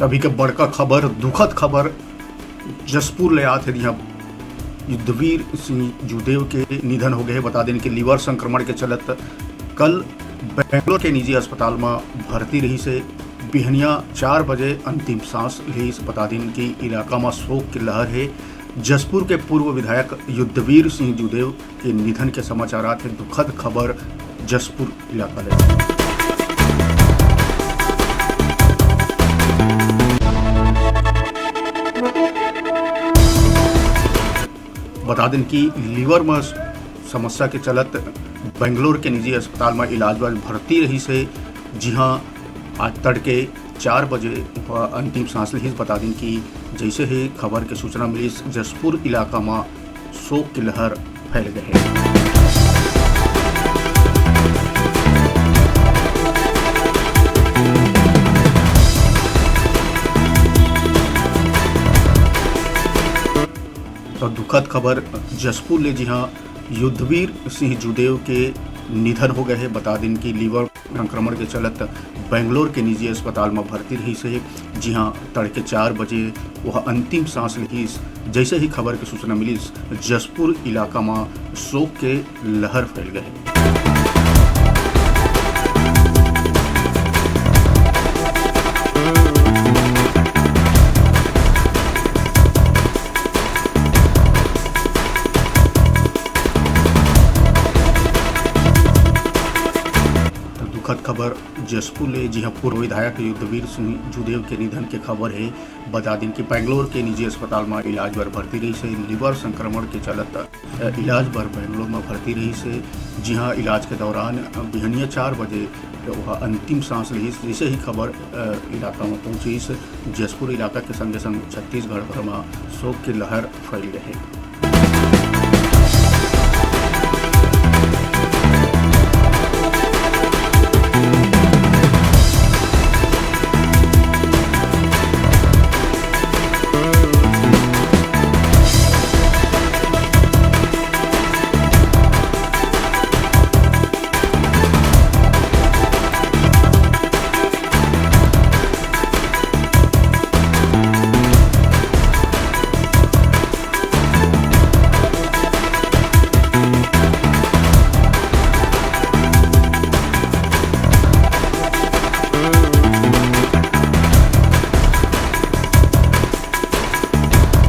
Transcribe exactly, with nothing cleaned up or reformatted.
अभी के बड़का खबर, दुखद खबर जशपुर ले आत हे, जिहां युद्धवीर सिंह जूदेव के निधन हो गए हे। बता देन कि लिवर संक्रमण के चलत कल बेंगलोर के निजी अस्पताल म भर्ती रहिस हे। बिहनिया चार बजे अंतिम सांस लिस। बता देन कि इलाका म शोक के लहर हे। जशपुर के पूर्व विधायक युद्धवीर सिंह जूदेव के निधन के समाचार आत हे। दुखद खबर जशपुर इलाका ले। बता देन कि लिवर म समस्या के चलत बेंगलोर के निजी अस्पताल म इलाज बर भर्ती रहिस हे, जिहां आज तड़के चार बजे ओहा अंतिम सांस लिहिस। बता देन कि जैसे ही खबर के सूचना मिलिस, जशपुर इलाका म शोक के लहर फैल गए हे। तो दुखद खबर जशपुर ले, जिहां युद्धवीर सिंह जूदेव के निधन हो गए हे। बता देन कि लिवर संक्रमण के चलत बेंगलोर के निजी अस्पताल म भर्ती रहिस हे, जिहां तड़के चार बजे वह अंतिम सांस लिहिस। जैसे ही खबर के सूचना मिलिस, जशपुर इलाका म शोक के लहर फैल गए। तो दुखद खबर जशपुर ले, जिहां पूर्व विधायक युद्धवीर सिंह जूदेव के निधन के खबर हे। बता देन कि बेंगलोर के निजी अस्पताल म इलाज बर भर्ती रहिस हे। लिवर संक्रमण के चलत, अ, इलाज बर बेंगलोर म भर्ती रहिस हे, जिहां इलाज के दौरान, अ, बिहनिया चार बजे ओहा अंतिम सांस लिहिस। जैसे ही खबर, अ, इलाका म पहुंचिस, जशपुर इलाका के संगे संग छत्तीसगढ़ भर म शोक के लहर फैल गए हे।